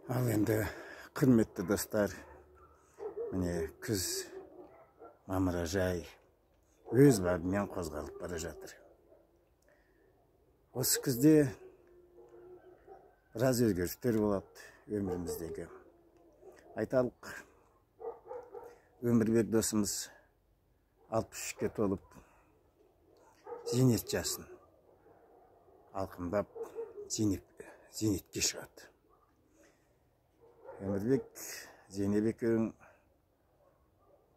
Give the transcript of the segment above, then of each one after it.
Ал енді, құрметті достар, міне күз мамыражай өз бабымен қозғалып бара жатыр. Осы күзде біраз өзгерістер болады өміріміздегі. Айталық, Өмірбек досымыз 63-ке толып, зейнет жасын алқымдап, зейнетке шығады. Өмірбек, Зейнеп екеуің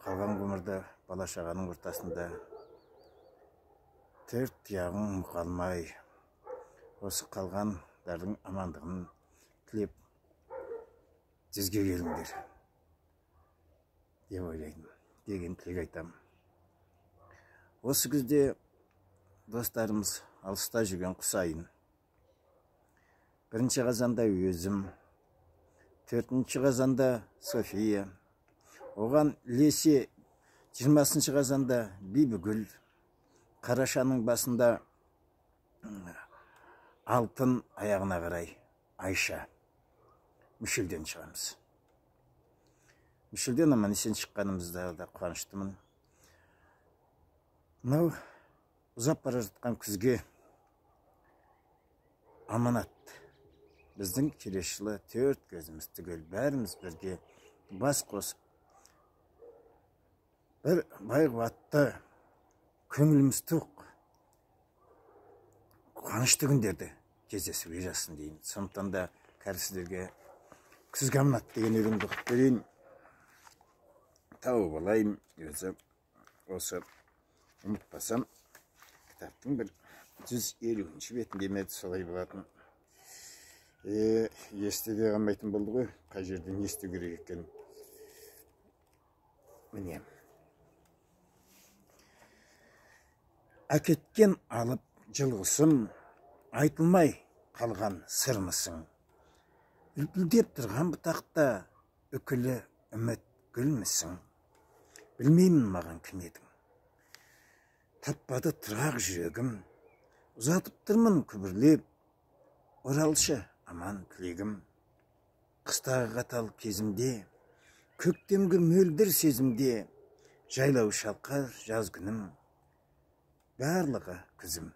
қалған ғұмырда бала шағаның ортасында төрт тұяғың мұқалмай, осы қалғандардың амандығын тілеп жүзге келіңдер деп ойлаймын деген тілек айтамын. Осы күзде достарымыз алыста жүрген Құсайын, 1 қазанда өзім, 4 қазанда София, оған ілесе 20 қазанда Бибігүл, қарашаның басында Алтын, аяғына қарай Айша мүшелден шығамыз. Мүшелден аман есен шыққанымызда да қуаныштымын. Мынау ұзап бара жатқан күзге аманат, біздің келесі жылы төрт көзіміз түгел бәріміз бірге бас қосып, бір бай қуатты, көңіліміз тоқ, қуанышты күндерді кездесуге жазсын деймін. Сондықтан да қазір сіздерге «Күзге аманат» деген өлеңді оқып берейін, тауып алайын өзі. Осы ұмытпасам, кітаптың бір 150-ші бетінде ме еді, солай болатын. Есте де қалмайтын болды ғой, қай жерде не істеу керек екенін. Міне: «Әкеткен алып жыл құсым, айтылмай қалған сырмысың? Үлпілдеп тұрған бұтақта үкілі үміт гүлмісің? Білмеймін, маған кім едің, таппады тұрақ жүрегім. Ұзатып тұрмын күбірлеп, оралшы аман, тілегім. Қыстағы қатал кезімде, көктемгі мөлдір сезімде, жайлау шалқар жаз күнім, барлығы күзім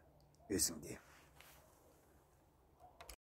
өзіңде».